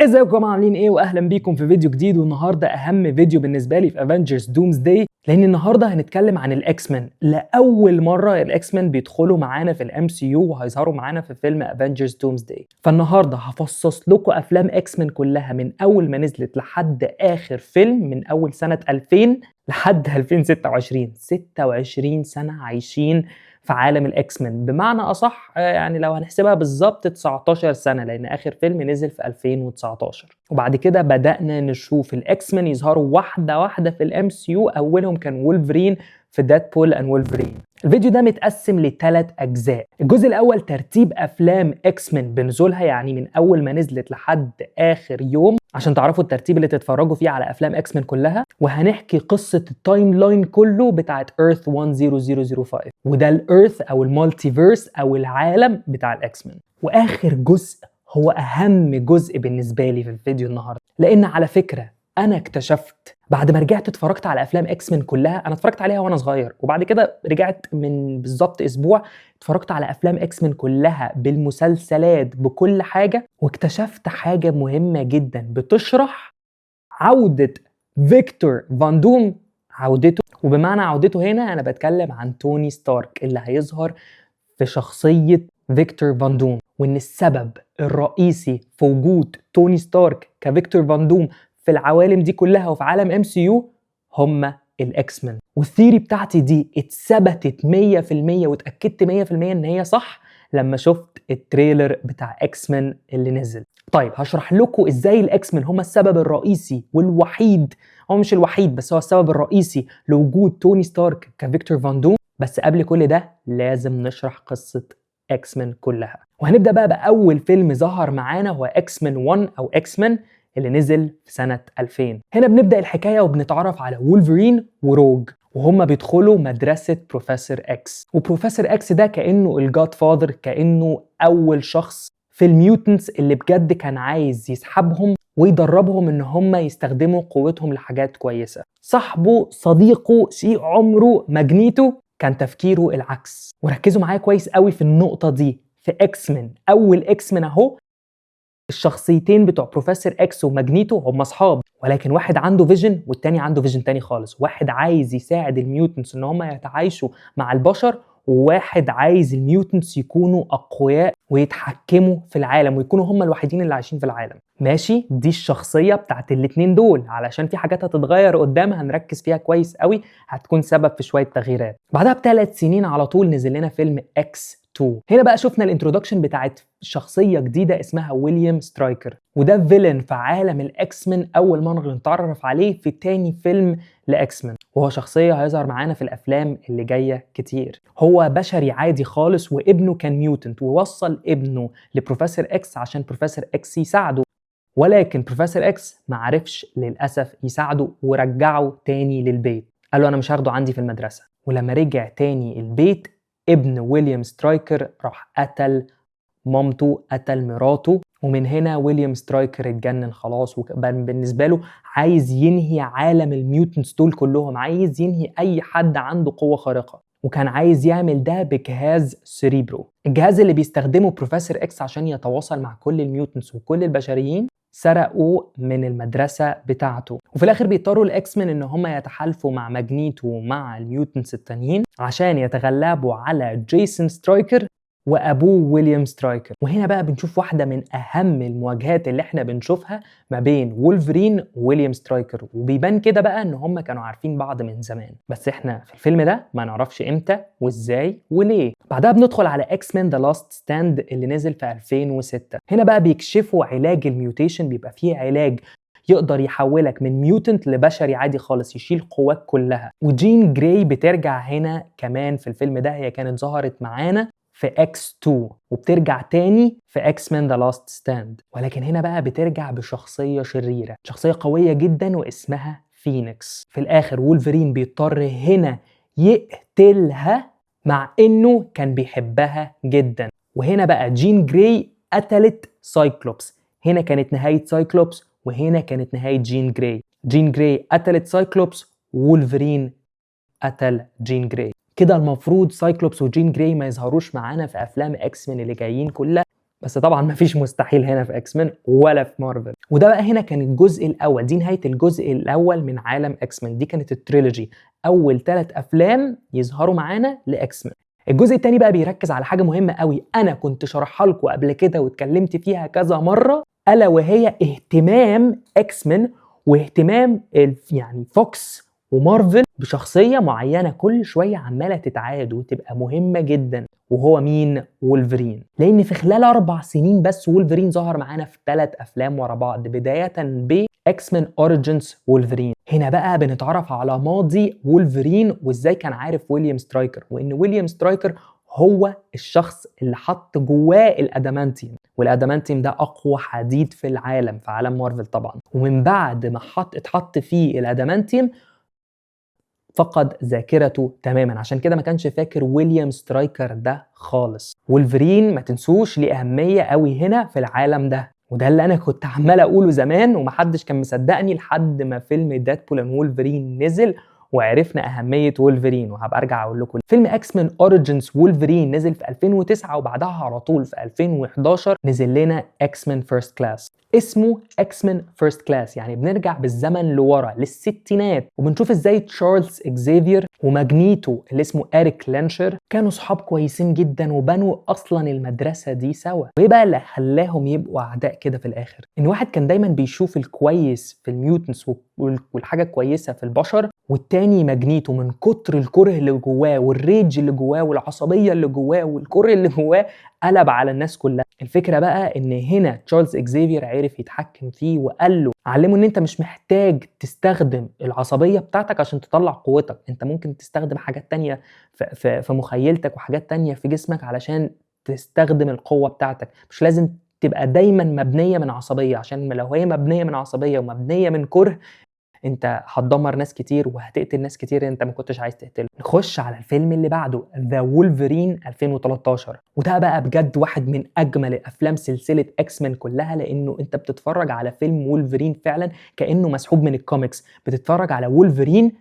ازيكم يا جماعه، عاملين ايه؟ واهلا بيكم في فيديو جديد. والنهارده اهم فيديو بالنسبة لي في Avengers Doomsday، لان النهارده هنتكلم عن ال X-Men. لاول مرة ال X-Men بيدخلوا معانا في ال MCU وهيظهروا معانا في فيلم Avengers Doomsday. فالنهارده هفصص لكم افلام X-Men كلها من اول ما نزلت لحد اخر فيلم، من اول سنة 2000 لحد 2026. 26 سنة عايشين في عالم ال X-Men، بمعنى اصح يعني لو هنحسبها بالظبط 19 سنه، لان اخر فيلم نزل في 2019. وبعد كده بدانا نشوف ال X-Men يظهروا واحدة واحدة في ال MCU، اولهم كان وولفرين في Deadpool and Wolverine. الفيديو ده متقسم لثلاث اجزاء. الجزء الاول ترتيب افلام X-Men بنزولها، يعني من اول ما نزلت لحد اخر يوم، عشان تعرفوا الترتيب اللي تتفرجوا فيه على افلام X-Men كلها. وهنحكي قصة ال timeline كله بتاعت Earth 10005، وده ال Earth او ال multiverse او العالم بتاع ال X-Men. واخر جزء هو اهم جزء بالنسبة لي في الفيديو النهارده، لان على فكرة انا اكتشفت بعد ما رجعت اتفرجت على افلام X-Men كلها، انا اتفرجت عليها وانا صغير، وبعد كده رجعت من بالظبط اسبوع اتفرجت على افلام X-Men كلها بالمسلسلات بكل حاجه، واكتشفت حاجة مهمة جدا بتشرح عوده فيكتور فان دوم. عودته، وبمعنى عودته هنا انا بتكلم عن توني ستارك اللي هيظهر في شخصية فيكتور فان دوم، وان السبب الرئيسي في وجود توني ستارك كفيكتور فان دوم في العوالم دي كلها وفي عالم MCU هم ال X-Men. وال theory بتاعتي دي اتثبتت 100% واتاكدت 100% ان هي صح لما شفت ال trailer بتاع X-Men اللي نزل. طيب، هشرح لكم ازاي ال X-Men هم السبب الرئيسي والوحيد، هو مش الوحيد بس هو السبب الرئيسي لوجود توني ستارك كفيكتور فان دوم. بس قبل كل ده لازم نشرح قصة X-Men كلها، وهنبدا بقى باول فيلم ظهر معانا، هو X-Men 1 او X-Men اللي نزل في سنة 2000. هنا بنبدا الحكاية وبنتعرف على وولفرين وروج وهم بيدخلوا مدرسة Professor X. و Professor X ده كأنه ال godfather، كأنه أول شخص في ال mutants اللي بجد كان عايز يسحبهم ويدربهم ان هم يستخدموا قوتهم لحاجات كويسة. صاحبه، صديقه، شقيق عمره ماجنيتو كان تفكيره العكس. وركزوا معايا كويس قوي في النقطة دي، في X-Men، اول X-Men اهو، الشخصيتين بتوع Professor X وماجنيتو هم اصحاب، ولكن واحد عنده vision والتاني عنده vision تاني خالص. واحد عايز يساعد ال mutants ان هم يتعايشوا مع البشر، وواحد عايز ال mutants يكونوا اقوياء ويتحكموا في العالم ويكونوا هم الوحيدين اللي عايشين في العالم. ماشي، دي الشخصية بتاعت الاتنين دول، علشان في حاجات هتتغير قدام هنركز فيها كويس قوي، هتكون سبب في شوية تغييرات. بعدها ب3 سنين على طول نزل لنا فيلم X 2. هنا بقى شفنا ال introduction بتاعت شخصية جديدة اسمها ويليام سترايكر، وده villain في عالم ال X-Men، اول مرة نتعرف عليه في تاني فيلم ل X-Men، وهو شخصية هيظهر معانا في الافلام اللي جاية كتير. هو بشري عادي خالص وابنه كان mutant، ووصل ابنه ل Professor X عشان Professor X يساعده، ولكن Professor X ما عرفش للاسف يساعده ورجعه تاني للبيت، قال له انا مش هاخده عندي في المدرسه. ولما رجع تاني البيت، ابن ويليام سترايكر راح قتل مامته، قتل مراته، ومن هنا ويليام سترايكر اتجنن خلاص، وكان بالنسبة له عايز ينهي عالم ال mutants دول كلهم، عايز ينهي اي حد عنده قوة خارقه، وكان عايز يعمل ده بجهاز سيريبرو، الجهاز اللي بيستخدمه Professor X عشان يتواصل مع كل ال mutants وكل البشريين، سرقوا من المدرسة بتاعته. وفي الآخر بيضطروا ال X-Men إن هم يتحالفوا مع ماجنيتو ومع ال mutants التانيين عشان يتغلبوا على جيسون سترايكر وابوه ويليام سترايكر. وهنا بقى بنشوف واحدة من اهم المواجهات اللي احنا بنشوفها ما بين وولفرين وويليام سترايكر، وبيبان كده بقى ان هم كانوا عارفين بعض من زمان، بس احنا في الفيلم ده ما نعرفش امتى وازاي وليه. بعدها بندخل على X-Men The Last Stand اللي نزل في 2006. هنا بقى بيكشفوا علاج ال mutation، بيبقى فيه علاج يقدر يحولك من mutant لبشري عادي خالص، يشيل قواك كلها. وجين جراي بترجع هنا كمان في الفيلم ده، هي كانت ظهرت معانا في X 2 وبترجع تاني في X-Men The Last Stand، ولكن هنا بقى بترجع بشخصية شريره، شخصية قوية جدا واسمها فينيكس. في الاخر وولفرين بيضطر هنا يقتلها مع انه كان بيحبها جدا. وهنا بقى جين جراي قتلت سايكلوبس. هنا كانت نهاية سايكلوبس وهنا كانت نهاية جين جراي. جين جراي قتلت سايكلوبس، وولفرين قتل جين جراي. كده المفروض سايكلوبس وجين جراي ما يظهروش معانا في افلام X-Men اللي جايين كلها. بس طبعا مفيش مستحيل هنا في X-Men ولا في مارفل. وده بقى هنا كان الجزء الاول، دي نهاية الجزء الاول من عالم X-Men، دي كانت ال trilogy، اول 3 افلام يظهروا معانا ل X-Men. الجزء الثاني بقى بيركز على حاجة مهمة قوي انا كنت شرحها لكم قبل كده واتكلمت فيها كذا مرة، الا وهي اهتمام X-Men واهتمام يعني فوكس ومارفل بشخصية معينة كل شوية عماله تتعاد وتبقى مهمة جدا، وهو مين؟ وولفرين. لان في خلال 4 سنين بس وولفرين ظهر معانا في 3 افلام ورا بعض، بداية ب X-Men Origins Wolverine. هنا بقى بنتعرف على ماضي وولفرين وازاي كان عارف ويليام سترايكر، وان ويليام سترايكر هو الشخص اللي حط جواه ال adamantium، وال adamantium ده اقوى حديد في العالم، في عالم مارفل طبعا. ومن بعد ما اتحط فيه ال adamantium فقد ذاكرته تماما، عشان كده ما كانش فاكر ويليام سترايكر ده خالص. وولفرين ما تنسوش ليه اهمية قوي هنا في العالم ده، وده اللي انا كنت عمال اقوله زمان ومحدش كان مصدقني لحد ما فيلم Deadpool and Wolverine نزل وعرفنا اهمية وولفرين، وهبقى ارجع اقول لكم. فيلم X-Men Origins Wolverine نزل في 2009، وبعدها على طول في 2011 نزل لنا X-Men First Class. اسمه X-Men First Class يعني بنرجع بالزمن لورا للستينات، وبنشوف ازاي تشارلز اكزيفير وماجنيتو اللي اسمه اريك لانشر كانوا صحاب كويسين جدا وبنوا اصلا المدرسة دي سوا. وايه بقى اللي خلاهم يبقوا اعداء كده في الاخر؟ ان واحد كان دايما بيشوف الكويس في ال mutants والحاجة الكويسة في البشر، والتاني ماجنيتو من كتر الكره اللي جواه وال rage اللي جواه والعصبية اللي جواه والكره اللي جواه قلب على الناس كلها. الفكرة بقى ان هنا تشارلز اكزيفير عرف يتحكم فيه وقال له، علمه ان انت مش محتاج تستخدم العصبية بتاعتك عشان تطلع قوتك، انت ممكن تستخدم حاجات تانية في مخيلتك وحاجات تانية في جسمك علشان تستخدم القوة بتاعتك، مش لازم تبقى دايما مبنية من عصبيه، عشان لو هي مبنية من عصبية ومبنيه من كره انت هتدمر ناس كتير وهتقتل ناس كتير انت ما كنتش عايز تقتله. نخش على الفيلم اللي بعده The Wolverine 2013، وده بقى بجد واحد من اجمل الافلام سلسلة X-Men كلها، لانه انت بتتفرج على فيلم وولفرين فعلا كانه مسحوب من الكوميكس. بتتفرج على وولفرين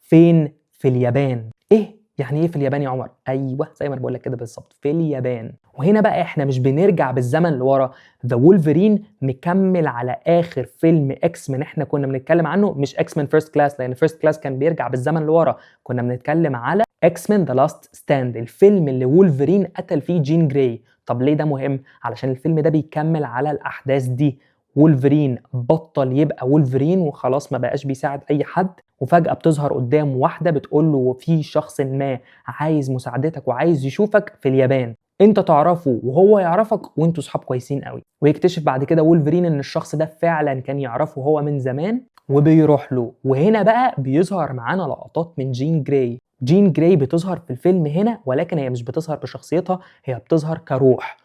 فين؟ في اليابان. ايه يعني ايه في اليابان يا عمر؟ ايوه زي ما انا بقول لك كده بالظبط، في اليابان. وهنا بقى احنا مش بنرجع بالزمن لورا، The Wolverine مكمل على اخر فيلم X-Men احنا كنا بنتكلم عنه، مش X-Men First Class، لان First Class كان بيرجع بالزمن لورا، كنا بنتكلم على X-Men The Last Stand، الفيلم اللي وولفرين قتل فيه جين جراي. طب ليه ده مهم؟ علشان الفيلم ده بيكمل على الاحداث دي. وولفرين بطل يبقى وولفرين وخلاص ما بقاش بيساعد اي حد، وفجأة بتظهر قدام واحدة بتقول له في شخص ما عايز مساعدتك وعايز يشوفك في اليابان، انت تعرفه وهو يعرفك وانتوا صحاب كويسين قوي. ويكتشف بعد كده وولفرين ان الشخص ده فعلا كان يعرفه هو من زمان وبيروح له. وهنا بقى بيظهر معانا لقطات من جين جراي. جين جراي بتظهر في الفيلم هنا، ولكن هي مش بتظهر بشخصيتها، هي بتظهر كروح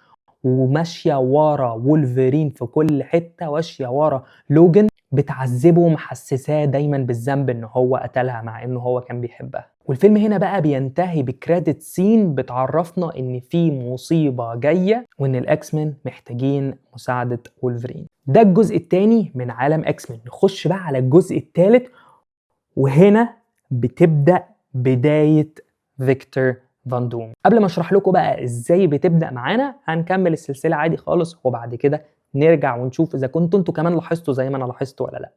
وماشية ورا وولفرين في كل حتة، ماشية ورا لوجن، بتعذبه ومحسساه دايما بالذنب ان هو قتلها مع انه هو كان بيحبها. والفيلم هنا بقى بينتهي ب credit scene بتعرفنا ان في مصيبة جاية وان ال X-Men محتاجين مساعدة وولفرين. ده الجزء الثاني من عالم X-Men. نخش بقى على الجزء الثالث، وهنا بتبدأ بداية فيكتور فان دوم. قبل ما اشرح لكم بقى ازاي بتبدأ معانا، هنكمل السلسلة عادي خالص، وبعد كده نرجع ونشوف اذا كنتوا انتوا كمان لاحظتوا زي ما انا لاحظت ولا لا.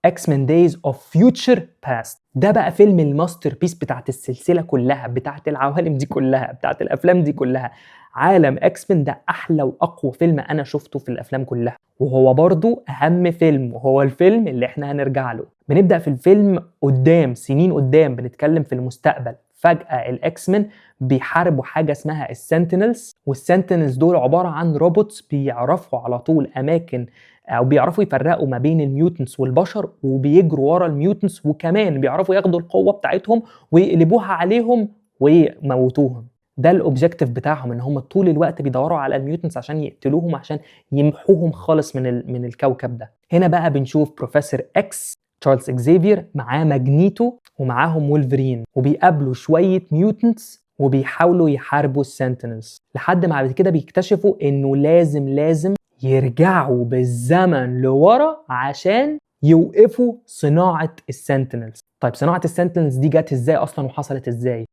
X-Men Days of Future Past ده بقى فيلم ال masterpiece بتاعت السلسلة كلها، بتاعت العوالم دي كلها، بتاعت الافلام دي كلها. عالم X-Men ده احلى واقوى فيلم انا شفته في الافلام كلها، وهو برضو اهم فيلم، وهو الفيلم اللي احنا هنرجع له. بنبدأ في الفيلم قدام، سنين قدام، بنتكلم في المستقبل. فجأة ال X-Men بيحاربوا حاجة اسمها ال Sentinels، وال Sentinels دول عبارة عن robots بيعرفوا على طول أماكن أو بيعرفوا يفرقوا ما بين ال mutants والبشر، وبيجروا ورا ال mutants، وكمان بيعرفوا ياخدوا القوة بتاعتهم ويقلبوها عليهم ويموتوهم. ده ال objective بتاعهم، ان هم طول الوقت بيدوروا على ال mutants عشان يقتلوهم، عشان يمحوهم خالص من الكوكب ده. هنا بقى بنشوف Professor X تشارلز اكزيفير معاه ماجنيتو ومعاهم وولفرين، وبيقابلوا شوية mutants وبيحاولوا يحاربوا ال Sentinels، لحد ما بعد كده بيكتشفوا انه لازم يرجعوا بالزمن لورا عشان يوقفوا صناعة ال Sentinels. طيب صناعة ال Sentinels دي جت ازاي اصلا وحصلت ازاي؟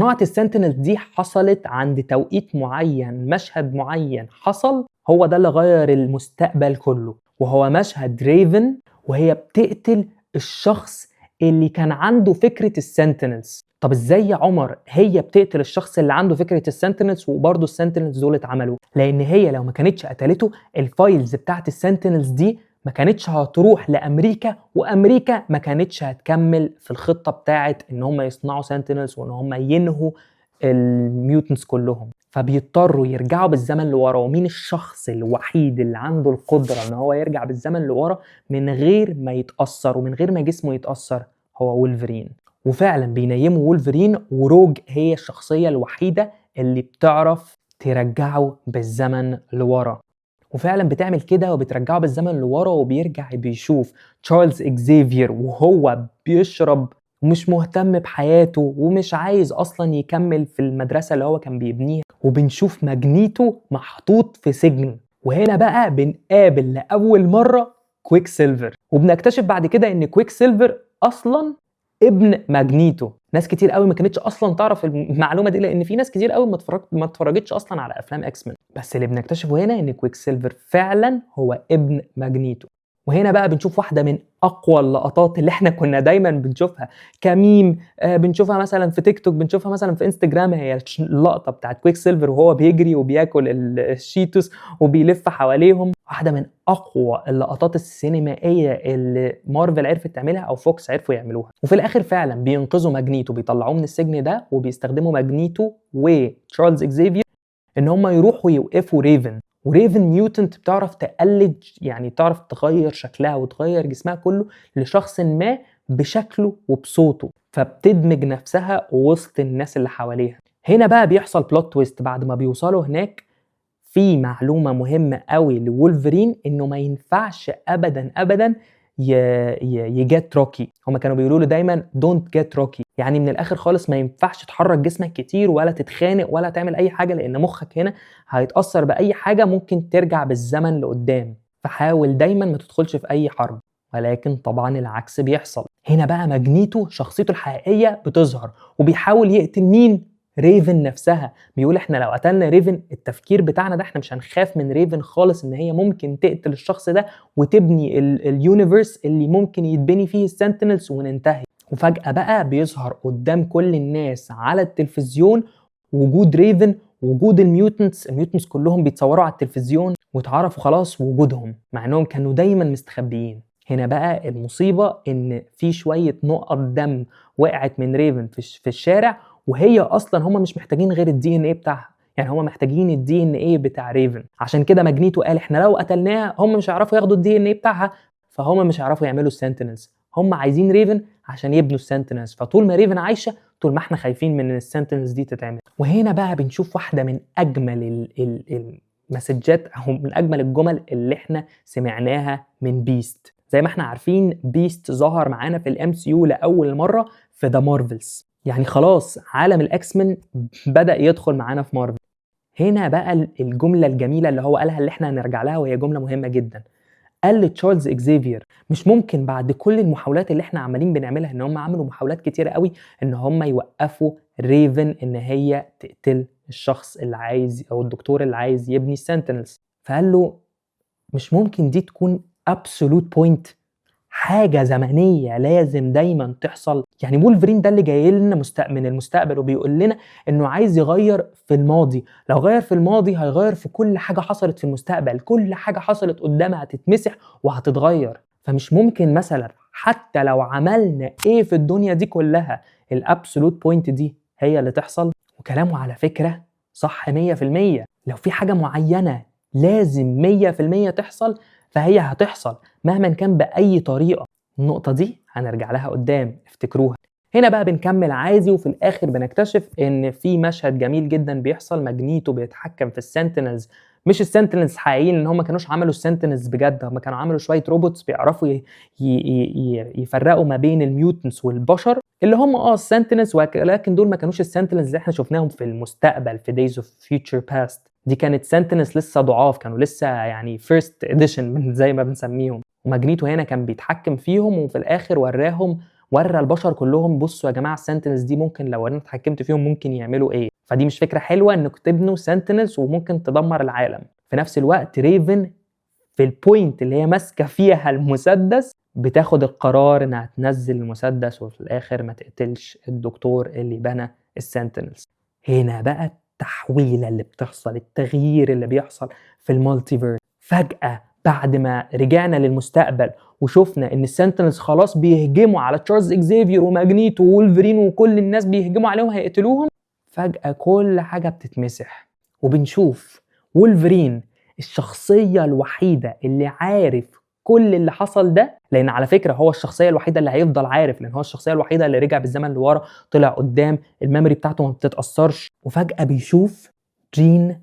صناعة ال Sentinels دي حصلت عند توقيت معين، مشهد معين حصل هو ده اللي غير المستقبل كله، وهو مشهد ريفن وهي بتقتل الشخص اللي كان عنده فكرة ال Sentinels. طب ازاي يا عمر هي بتقتل الشخص اللي عنده فكرة ال Sentinels وبرضه ال Sentinels دول اتعملوا؟ لان هي لو ما كانتش قتلته ال files بتاعت ال Sentinels دي ما كانتش هتروح لامريكا، وامريكا ما كانتش هتكمل في الخطة بتاعت ان هم يصنعوا Sentinels وان هم ينهوا ال mutants كلهم. فبيضطروا يرجعوا بالزمن لورا. ومين الشخص الوحيد اللي عنده القدرة ان هو يرجع بالزمن لورا من غير ما يتاثر ومن غير ما جسمه يتاثر؟ هو وولفرين. وفعلا بينيموا وولفرين، وروج هي الشخصية الوحيدة اللي بتعرف ترجعه بالزمن لورا، وفعلا بتعمل كده وبترجعه بالزمن لورا. وبيرجع بيشوف تشارلز اكزيفير وهو بيشرب ومش مهتم بحياته ومش عايز اصلا يكمل في المدرسة اللي هو كان بيبنيها، وبنشوف ماجنيتو محطوط في سجن. وهنا بقى بنقابل لاول مرة كويك سيلفر، وبنكتشف بعد كده ان كويك سيلفر اصلا ابن ماجنيتو. ناس كتير قوي ما كانتش اصلا تعرف المعلومة دي، لان في ناس كتير قوي ما اتفرجتش اصلا على افلام اكس مان. بس اللي بنكتشفه هنا ان كويك سيلفر فعلا هو ابن ماجنيتو. وهنا بقى بنشوف واحدة من اقوى اللقطات اللي احنا كنا دايما بنشوفها كميم، بنشوفها مثلا في تيك توك، بنشوفها مثلا في انستجرام، هي اللقطة بتاعت كويك سيلفر وهو بيجري وبياكل الشيتوس وبيلف حواليهم. واحدة من اقوى اللقطات السينمائية اللي مارفل عرفت تعملها او فوكس عرفوا يعملوها. وفي الاخر فعلا بينقذوا ماجنيتو، بيطلعوه من السجن ده، وبيستخدموا ماجنيتو وتشارلز اكزيفير ان هم يروحوا يوقفوا ريفن. وريفن mutant بتعرف تقلد، يعني تعرف تغير شكلها وتغير جسمها كله لشخص ما بشكله وبصوته، فبتدمج نفسها وسط الناس اللي حواليها. هنا بقى بيحصل plot twist. بعد ما بيوصلوا هناك في معلومة مهمة قوي لوولفرين، انه ما ينفعش ابدا ابدا ي get rocky. هما كانوا بيقولوا له دايما don't get rocky، يعني من الاخر خالص ما ينفعش تحرك جسمك كتير ولا تتخانق ولا تعمل اي حاجه، لان مخك هنا هيتاثر باي حاجة ممكن ترجع بالزمن لقدام، فحاول دايما ما تدخلش في اي حرب. ولكن طبعا العكس بيحصل. هنا بقى ماجنيتو شخصيته الحقيقية بتظهر وبيحاول يقتل مين؟ ريفن نفسها. بيقول احنا لو قتلنا ريفن، التفكير بتاعنا ده، احنا مش هنخاف من ريفن خالص ان هي ممكن تقتل الشخص ده وتبني ال universe اللي ممكن يتبني فيه ال Sentinels وننتهي. وفجأة بقى بيظهر قدام كل الناس على التلفزيون وجود ريفن، وجود ال mutants. ال mutants كلهم بيتصوروا على التلفزيون واتعرفوا خلاص وجودهم، مع انهم كانوا دايما مستخبيين. هنا بقى المصيبة ان في شوية نقط دم وقعت من ريفن في الشارع، وهي اصلا هم مش محتاجين غير ال DNA بتاعها، يعني هم محتاجين ال DNA بتاع ريفن. عشان كده ماجنيتو قال احنا لو قتلناها هم مش هيعرفوا ياخدوا ال DNA بتاعها، فهم مش هيعرفوا يعملوا ال Sentinels. هم عايزين ريفن عشان يبنوا ال Sentinels، فطول ما ريفن عايشه طول ما احنا خايفين من ان ال Sentinels دي تتعمل. وهنا بقى بنشوف واحدة من اجمل المسجات او من اجمل الجمل اللي احنا سمعناها من بيست. زي ما احنا عارفين بيست ظهر معانا في ال MCU لاول مرة في The Marvels، يعني خلاص عالم الاكس مان بدا يدخل معانا في مارفل. هنا بقى الجملة الجميلة اللي هو قالها اللي احنا هنرجع لها، وهي جملة مهمة جدا. قال لتشارلز اكزيفير مش ممكن بعد كل المحاولات اللي احنا عمالين بنعملها، ان هم عملوا محاولات كتيرة قوي ان هم يوقفوا ريفن ان هي تقتل الشخص اللي عايز او الدكتور اللي عايز يبني ال Sentinels، فقال له مش ممكن دي تكون absolute point، حاجة زمنية لازم دايما تحصل. يعني وولفرين ده اللي جاي لنا من المستقبل وبيقول لنا انه عايز يغير في الماضي، لو غير في الماضي هيغير في كل حاجة حصلت في المستقبل، كل حاجة حصلت قدامها هتتمسح وهتتغير. فمش ممكن مثلا حتى لو عملنا ايه في الدنيا دي كلها ال absolute point دي هي اللي تحصل. وكلامه على فكرة صح 100%، لو في حاجة معينة لازم 100% تحصل فهي هتحصل مهما كان بأي طريقة. النقطة دي هنرجع لها قدام، افتكروها. هنا بقى بنكمل عادي، وفي الآخر بنكتشف إن في مشهد جميل جدا بيحصل. ماجنيتو بيتحكم في ال Sentinels، مش ال Sentinels حقيقيين، لان هم ما كانوش عملوا ال Sentinels بجد، هم كانوا عملوا شوية robots بيعرفوا يفرقوا ما بين ال mutants والبشر اللي هم ال Sentinels، ولكن دول ما كانوش ال Sentinels اللي احنا شفناهم في المستقبل في Days of Future Past. دي كانت Sentinels لسه ضعاف، كانوا لسه يعني first edition زي ما بنسميهم. وماجنيتو هنا كان بيتحكم فيهم، وفي الاخر وراهم ورى البشر كلهم بصوا يا جماعة ال Sentinels دي ممكن لو انا اتحكمت فيهم ممكن يعملوا ايه. فدي مش فكرة حلوة انك تبنوا Sentinels وممكن تدمر العالم. في نفس الوقت ريفن في ال point اللي هي ماسكه فيها المسدس بتاخد القرار انها تنزل المسدس، وفي الاخر ما تقتلش الدكتور اللي بنى ال Sentinels. هنا بقى التحويله اللي بتحصل، التغيير اللي بيحصل في ال multiverse. فجأة بعد ما رجعنا للمستقبل وشفنا ان ال Sentinels خلاص بيهجموا على تشارلز اكزيفير وماجنيتو وولفرين وكل الناس بيهجموا عليهم هيقتلوهم، فجأة كل حاجة بتتمسح، وبنشوف وولفرين الشخصية الوحيدة اللي عارف كل اللي حصل ده، لان على فكرة هو الشخصية الوحيدة اللي هيفضل عارف، لان هو الشخصية الوحيدة اللي رجع بالزمن لورا، طلع قدام، ال memory بتاعته ما بتتاثرش. وفجاة بيشوف جين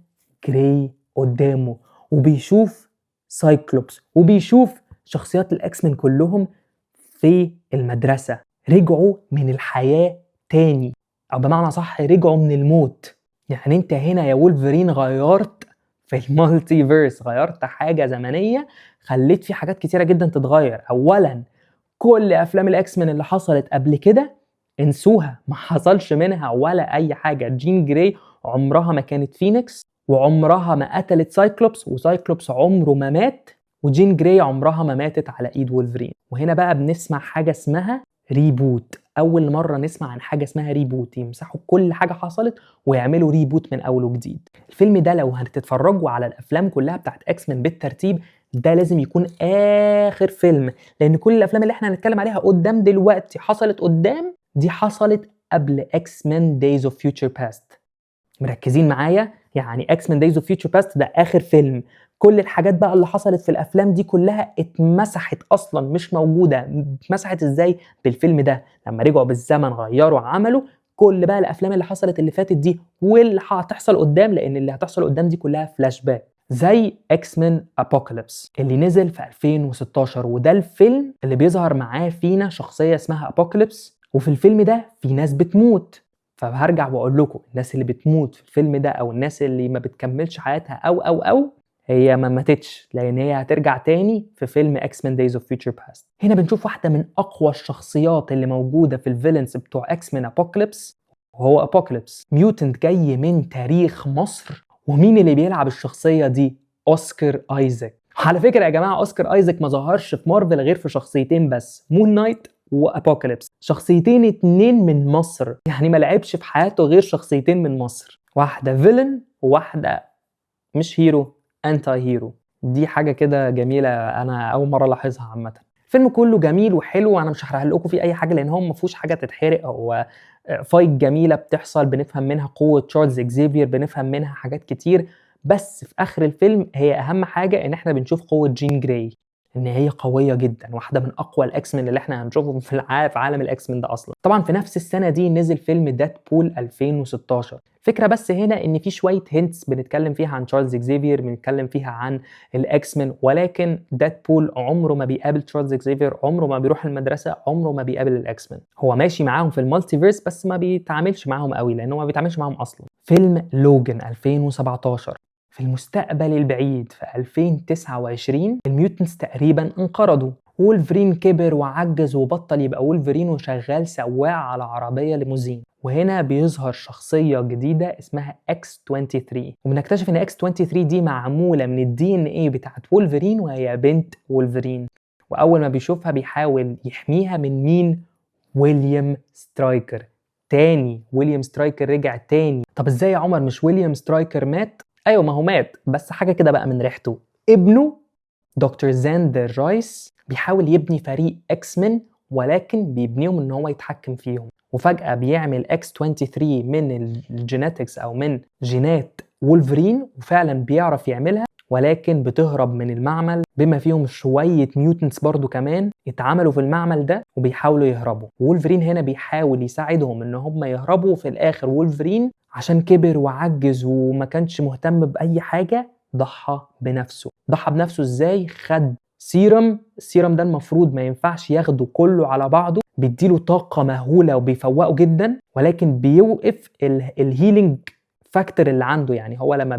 جراي قدامه، وبيشوف سايكلوبس، وبيشوف شخصيات ال X-Men كلهم في المدرسة رجعوا من الحياة تاني، او بمعنى صح رجعوا من الموت. يعني انت هنا يا وولفرين غيرت في ال multiverse، غيرت حاجة زمنية، خليت في حاجات كتيرة جدا تتغير. اولا كل افلام ال X-Men اللي حصلت قبل كده انسوها، ما حصلش منها ولا اي حاجه. جين جراي عمرها ما كانت فينيكس، وعمرها ما قتلت سايكلوبس، وسايكلوبس عمره ما مات، وجين جراي عمرها ما ماتت على ايد وولفرين. وهنا بقى بنسمع حاجة اسمها reboot. اول مرة نسمع عن حاجة اسمها reboot، يمسحوا كل حاجة حصلت ويعملوا reboot من اول وجديد. الفيلم ده لو هتتفرجوا على الافلام كلها بتاعت X-Men بالترتيب، ده لازم يكون اخر فيلم، لان كل الافلام اللي احنا هنتكلم عليها قدام دلوقتي حصلت قدام، دي حصلت قبل X-Men Days of Future Past. مركزين معايا؟ يعني X-Men Days of Future Past ده اخر فيلم، كل الحاجات بقى اللي حصلت في الافلام دي كلها اتمسحت اصلا، مش موجوده. اتمسحت ازاي؟ بالفيلم ده، لما رجعوا بالزمن غيروا عملوا كل بقى الافلام اللي حصلت اللي فاتت دي واللي هتحصل قدام، لان اللي هتحصل قدام دي كلها فلاش باك، زي X-Men Apocalypse اللي نزل في 2016، وده الفيلم اللي بيظهر معاه فينا شخصية اسمها ابوكاليبس. وفي الفيلم ده في ناس بتموت، فهرجع واقول لكم الناس اللي بتموت في الفيلم ده او الناس اللي ما بتكملش حياتها او هي ما ماتتش، لان هي هترجع تاني في فيلم X-Men Days of Future Past. هنا بنشوف واحدة من اقوى الشخصيات اللي موجودة في ال villains بتوع X-Men Apocalypse، وهو ابوكاليبس، mutant جاي من تاريخ مصر. ومين اللي بيلعب الشخصية دي؟ اوسكار ايزاك. على فكرة يا جماعه، اوسكار ايزاك ما ظهرش في مارفل غير في شخصيتين بس، مون نايت وابوكاليبس، شخصيتين اتنين من مصر. يعني ما لعبش في حياته غير شخصيتين من مصر، واحدة villain وواحدة مش hero، anti hero. دي حاجة كده جميلة انا اول مرة الاحظها. عامة الفيلم كله جميل وحلو، وانا مش هحرق لكم فيه اي حاجة لان هو ما فيهوش حاجة تتحرق. هو fight جميلة بتحصل، بنفهم منها قوة تشارلز اكزيفير، بنفهم منها حاجات كتير. بس في اخر الفيلم هي اهم حاجة ان احنا بنشوف قوة جين جراي، ان هي قوية جدا، واحدة من اقوى ال X-Men اللي احنا هنشوفهم في عالم ال X-Men ده اصلا. طبعا في نفس السنة دي نزل فيلم ديدبول 2016. فكرة بس هنا ان في شوية hints بنتكلم فيها عن تشارلز اكزيفير، بنتكلم فيها عن ال X-Men، ولكن ديدبول عمره ما بيقابل تشارلز اكزيفير، عمره ما بيروح المدرسه، عمره ما بيقابل ال X-Men. هو ماشي معاهم في ال multiverse بس ما بيتعاملش معاهم قوي، لانه ما بيتعاملش معاهم اصلا. فيلم لوجن 2017، في المستقبل البعيد في 2029 ال mutants تقريبا انقرضوا، وولفرين كبر وعجز وبطل يبقى وولفرين وشغال سواق على عربية ليموزين. وهنا بيظهر شخصية جديدة اسمها X23، وبنكتشف ان X23 دي معمولة من ال DNA بتاعت وولفرين، وهي بنت وولفرين. واول ما بيشوفها بيحاول يحميها من مين؟ ويليام سترايكر. تاني ويليام سترايكر رجع تاني. طب ازاي يا عمر، مش ويليام سترايكر مات؟ ايوه ما هو مات، بس حاجة كده بقى من ريحته. ابنه دكتور زاندر رايس بيحاول يبني فريق X-Men، ولكن بيبنيهم ان هو يتحكم فيهم، وفجأة بيعمل X23 من ال genetics او من جينات وولفرين، وفعلا بيعرف يعملها، ولكن بتهرب من المعمل بما فيهم شوية mutants برضو كمان اتعملوا في المعمل ده، وبيحاولوا يهربوا. وولفرين هنا بيحاول يساعدهم ان هم يهربوا. وفي الاخر وولفرين عشان كبر وعجز وما كانش مهتم بأي حاجة ضحى بنفسه. ضحى بنفسه ازاي؟ خد serum. ال serum ده المفروض ما ينفعش ياخده كله على بعضه، بيديله طاقة مهولة وبيفوقه جدا، ولكن بيوقف ال healing factor اللي عنده. يعني هو لما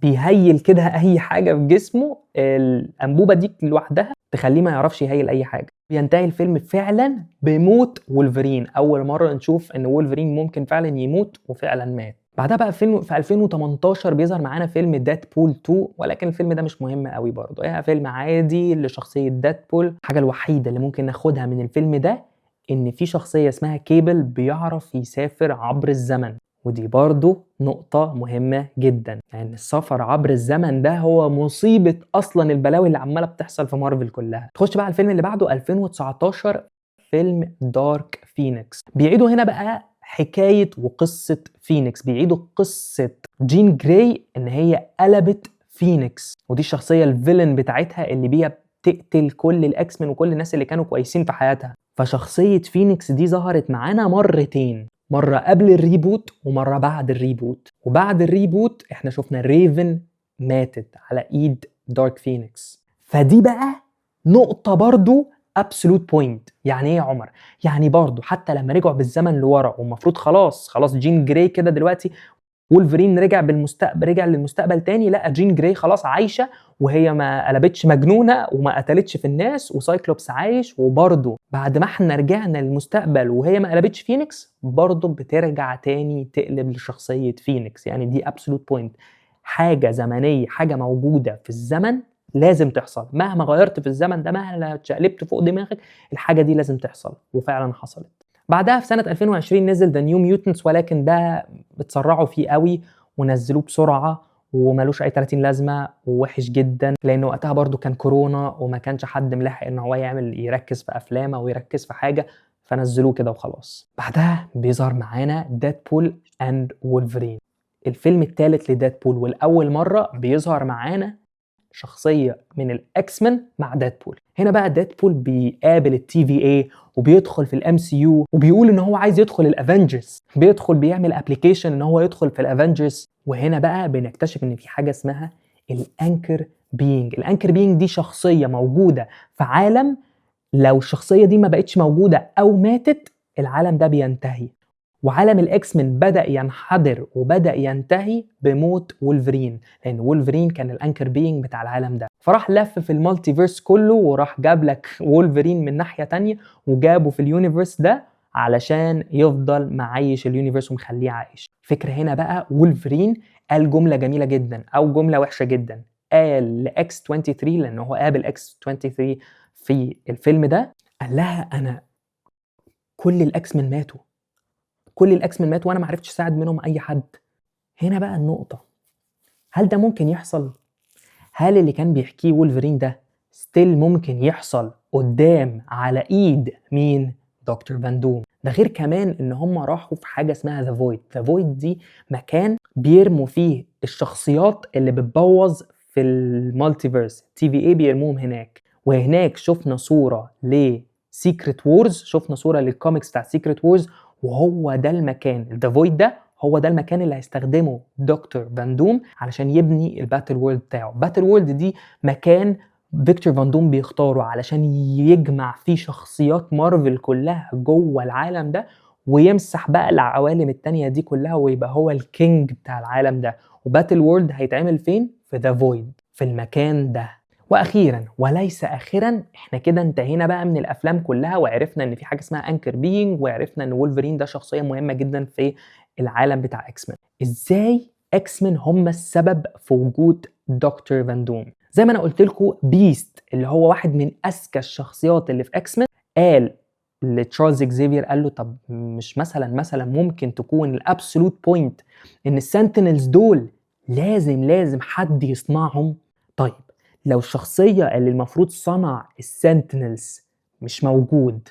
بي heal كده اي حاجة في جسمه، الانبوبة دي لوحدها تخليه ما يعرفش ي heal اي حاجه. بينتهي الفيلم فعلا بموت وولفرين، اول مرة نشوف ان وولفرين ممكن فعلا يموت، وفعلا مات. بعدها بقى فيلم في 2018 بيظهر معانا فيلم ديدبول 2، ولكن الفيلم ده مش مهم قوي برضه، يعني فيلم عادي لشخصية ديدبول. الحاجة الوحيدة اللي ممكن ناخدها من الفيلم ده ان في شخصية اسمها كيبل بيعرف يسافر عبر الزمن، ودي برضو نقطة مهمة جدا، لأن يعني السفر عبر الزمن ده هو مصيبة أصلا البلاوي اللي عمالة بتحصل في مارفل كلها. تخش بقى على الفيلم اللي بعده 2019، فيلم Dark Phoenix. بيعيدوا هنا بقى حكاية وقصة فينيكس، بيعيدوا قصة جين جراي إن هي قلبت فينيكس، ودي الشخصية ال villain بتاعتها اللي بيها بتقتل كل ال X-Men وكل الناس اللي كانوا كويسين في حياتها. فشخصية فينيكس دي ظهرت معانا مرتين، مرة قبل ال reboot ومرة بعد ال reboot. وبعد ال reboot احنا شفنا ريفن ماتت على ايد Dark Phoenix. فدي بقى نقطة برضو absolute point. يعني ايه يا عمر؟ يعني برضو حتى لما رجعوا بالزمن لورا والمفروض خلاص خلاص جين جراي كده دلوقتي وولفرين رجع بالمستقبل، رجع للمستقبل تاني، لا جين جراي خلاص عايشه وهي ما قلبتش مجنونة وما قتلتش في الناس، وسايكلوبس عايش. وبرضه بعد ما احنا رجعنا للمستقبل وهي ما قلبتش فينيكس، برضه بترجع تاني تقلب لشخصية فينيكس. يعني دي absolute point، حاجة زمنيه، حاجة موجودة في الزمن لازم تحصل، مهما غيرت في الزمن ده، مهما اتشقلبت فوق دماغك، الحاجة دي لازم تحصل، وفعلا حصلت. بعدها في سنة 2020 نزل The New Mutants، ولكن ده اتسرعوا فيه قوي ونزلوه بسرعة ومالوش اي 30 لازمه ووحش جدا، لان وقتها برضو كان كورونا وما كانش حد ملاحق ان هو يعمل يركز في افلام او يركز في حاجه، فنزلوه كده وخلاص. بعدها بيظهر معانا Deadpool and Wolverine، الفيلم الثالث لديدبول، والاول مرة بيظهر معانا شخصية من ال X-Men مع ديدبول. هنا بقى ديدبول بيقابل ال TVA وبيدخل في ال MCU وبيقول ان هو عايز يدخل ال Avengers، بيدخل بيعمل application ان هو يدخل في ال Avengers. وهنا بقى بنكتشف ان في حاجة اسمها ال Anchor Being. ال Anchor Being دي شخصية موجودة في عالم، لو الشخصية دي ما بقتش موجودة او ماتت العالم ده بينتهي. وعالم ال X-Men بدا ينحدر وبدا ينتهي بموت وولفرين، لان وولفرين كان ال Anchor Being بتاع العالم ده. فراح لف في ال multiverse كله وراح جاب لك وولفرين من ناحية تانية وجابه في ال universe ده علشان يفضل معيش ال universe ومخليه عايش. فكرة هنا بقى وولفرين قال جملة جميلة جدا او جملة وحشة جدا، قال ل X 23، لان هو قابل X 23 في الفيلم ده، قال لها انا كل ال X-Men ماتوا، كل ال X-Men ماتوا وانا ما عرفتش اساعد منهم اي حد. هنا بقى النقطة، هل ده ممكن يحصل؟ هل اللي كان بيحكيه وولفرين ده still ممكن يحصل قدام على ايد مين؟ دكتور فان دوم. ده غير كمان ان هم راحوا في حاجة اسمها The Void. The Void دي مكان بيرموا فيه الشخصيات اللي بتبوظ في ال multiverse، TVA بيرموهم هناك. وهناك شفنا صوره ل Secret Wars، شفنا صوره للكوميكس بتاع Secret Wars، وهو ده المكان، The Void ده هو ده المكان اللي هيستخدمه دكتور فان دوم علشان يبني ال Battleworld بتاعه. Battleworld دي مكان فيكتور فان دوم بيختاره علشان يجمع فيه شخصيات مارفل كلها جوه العالم ده، ويمسح بقى العوالم التانية دي كلها ويبقى هو ال king بتاع العالم ده. و Battleworld هيتعمل فين؟ في The Void، في المكان ده. واخيرا وليس اخرا، احنا كده انتهينا بقى من الافلام كلها، وعرفنا ان في حاجة اسمها Anchor Being، وعرفنا ان وولفرين ده شخصية مهمة جدا في العالم بتاع X-Men. ازاي X-Men هم السبب في وجود دكتور فان دوم؟ زي ما انا قلت لكم، بيست اللي هو واحد من اذكى الشخصيات اللي في X-Men قال لتشارلز اكزيفير، قال له طب مش مثلا ممكن تكون ال absolute point ان ال Sentinels دول لازم حد يصنعهم؟ طيب لو الشخصية اللي المفروض صنع ال Sentinels مش موجود،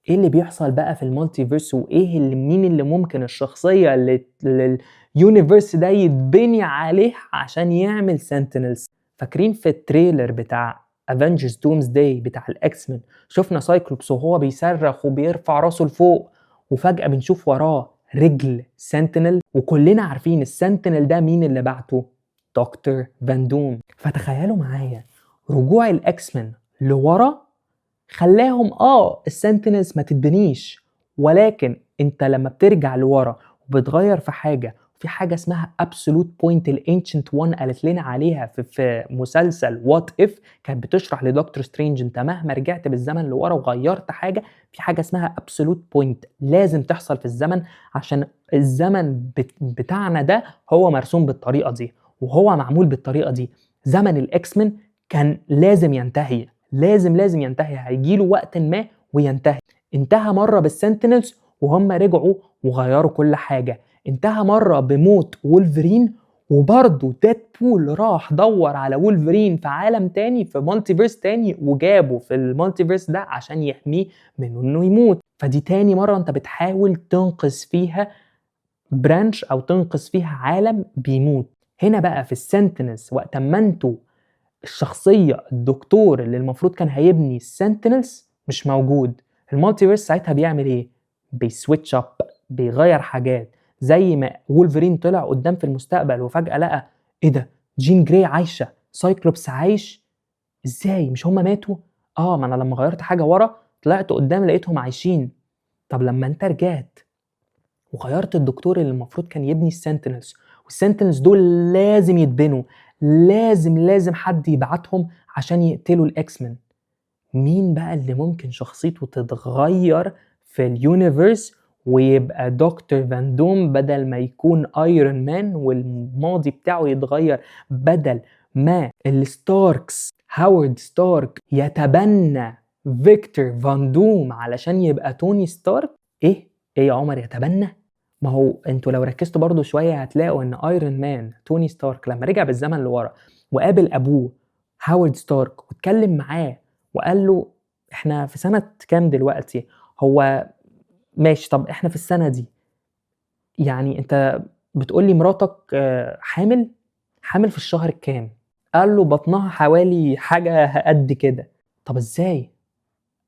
ايه اللي بيحصل بقى في ال multiverse؟ وايه اللي مين اللي ممكن الشخصية اللي ال universe ده يتبني عليه عشان يعمل Sentinels؟ فاكرين في ال trailer بتاع Avengers Doomsday بتاع ال X-Men شفنا سايكلوبس وهو بيصرخ وبيرفع راسه لفوق، وفجأة بنشوف وراه رجل Sentinel، وكلنا عارفين ال Sentinel ده مين اللي بعته؟ دكتور فان دوم. فتخيلوا معايا رجوع ال X-Men لورا خلاهم ال Sentinels ما تتبنيش، ولكن انت لما بترجع لورا وبتغير في حاجة في حاجة اسمها absolute point، ال Ancient One قالت لنا عليها في مسلسل What If، كانت بتشرح لدكتور سترينج انت مهما رجعت بالزمن لورا وغيرت حاجه، في حاجة اسمها absolute point لازم تحصل في الزمن، عشان الزمن بتاعنا ده هو مرسوم بالطريقة دي وهو معمول بالطريقة دي. زمن ال X-Men كان لازم ينتهي، لازم لازم ينتهي، هيجيله وقت ما وينتهي. انتهى مرة بال Sentinels وهم رجعوا وغيروا كل حاجه. انتهى مرة بموت وولفرين، وبرضه ديدبول راح دور على وولفرين في عالم تاني، في multiverse تاني، وجابه في ال multiverse ده عشان يحميه من انه يموت. فدي تاني مرة انت بتحاول تنقذ فيها branch او تنقذ فيها عالم بيموت. هنا بقى في ال Sentinels، وقت ما انتوا الشخصية الدكتور اللي المفروض كان هيبني ال Sentinels مش موجود، ال multiverse ساعتها بيعمل ايه؟ بي switch up، بيغير حاجات. زي ما وولفرين طلع قدام في المستقبل وفجأة لقى ايه ده؟ جين جراي عايشة، سايكلوبس عايش، ازاي؟ مش هما ماتوا؟ اه، ما انا لما غيرت حاجة ورا طلعت قدام لقيتهم عايشين. طب لما انت رجعت وغيرت الدكتور اللي المفروض كان يبني ال Sentinels، وال Sentinels دول لازم يتبنوا، لازم لازم حد يبعتهم عشان يقتلوا ال X-Men، مين بقى اللي ممكن شخصيته تتغير في ال universe ويبقى دكتور فان دوم بدل ما يكون ايرون مان، والماضي بتاعه يتغير؟ بدل ما ال Starks، هاورد ستارك يتبنى فيكتور فان دوم علشان يبقى توني ستارك. ايه ايه يا عمر يتبنى؟ ما هو انتوا لو ركزتوا برضو شوية هتلاقوا ان ايرون مان توني ستارك لما رجع بالزمن لورا وقابل ابوه هاورد ستارك واتكلم معاه وقال له احنا في سنة كام دلوقتي؟ هو ماشي، طب احنا في السنة دي، يعني انت بتقول لي مراتك حامل، حامل في الشهر الكام؟ قال له بطنها حوالي حاجة قد كده. طب ازاي؟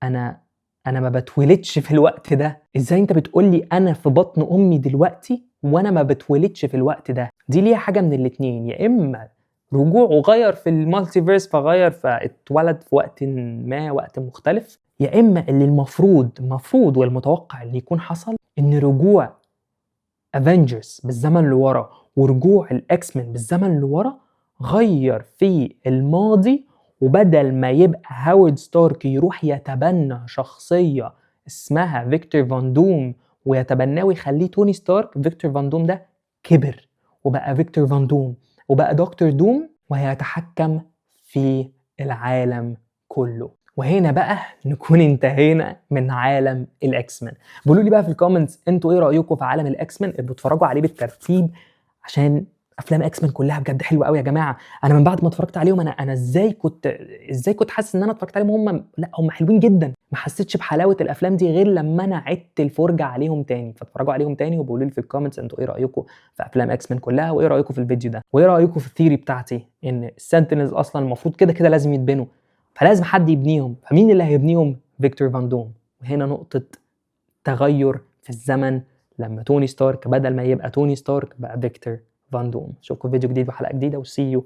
انا ما بتولدش في الوقت ده، ازاي انت بتقول لي انا في بطن امي دلوقتي وانا ما بتولدش في الوقت ده؟ دي ليها حاجة من الاتنين: يا اما رجوعه غير في ال multiverse فغير فاتولد في وقت ما، وقت مختلف، يا اما اللي المفروض المفروض والمتوقع اللي يكون حصل ان رجوع Avengers بالزمن لورا ورجوع ال X-Men بالزمن لورا غير في الماضي، وبدل ما يبقى هاورد ستارك يروح يتبنى شخصية اسمها فيكتور فان دوم ويتبناه ويخليه توني ستارك، فيكتور فان دوم ده كبر وبقى فيكتور فان دوم وبقى دكتور دوم وهيتحكم في العالم كله. وهنا بقى نكون انتهينا من عالم ال X-Men. قولوا لي بقى في ال comments انتوا ايه رايكم في عالم ال X-Men اللي بتتفرجوا عليه بالترتيب، عشان افلام X-Men كلها بجد حلوة قوي يا جماعه. انا من بعد ما اتفرجت عليهم انا ازاي كنت حاسس ان انا اتفرجت عليهم هم لا، هم حلوين جدا. ما حسيتش بحلاوه الافلام دي غير لما انا عدت الفرجة عليهم تاني. فاتفرجوا عليهم تاني وبقولوا لي في ال comments انتوا ايه رايكم في افلام X-Men كلها، وايه رايكم في الفيديو ده، وايه رايكم في ال theory بتاعتي ان ال Sentinels اصلا المفروض كده كده لازم يتبنوا، فلازم حد يبنيهم، فمين اللي هيبنيهم؟ فيكتور فان دوم. وهنا نقطة تغير في الزمن لما توني ستارك بدل ما يبقى توني ستارك بقى فيكتور فان دوم. اشوفكم في فيديو جديد وحلقه جديده، و see you.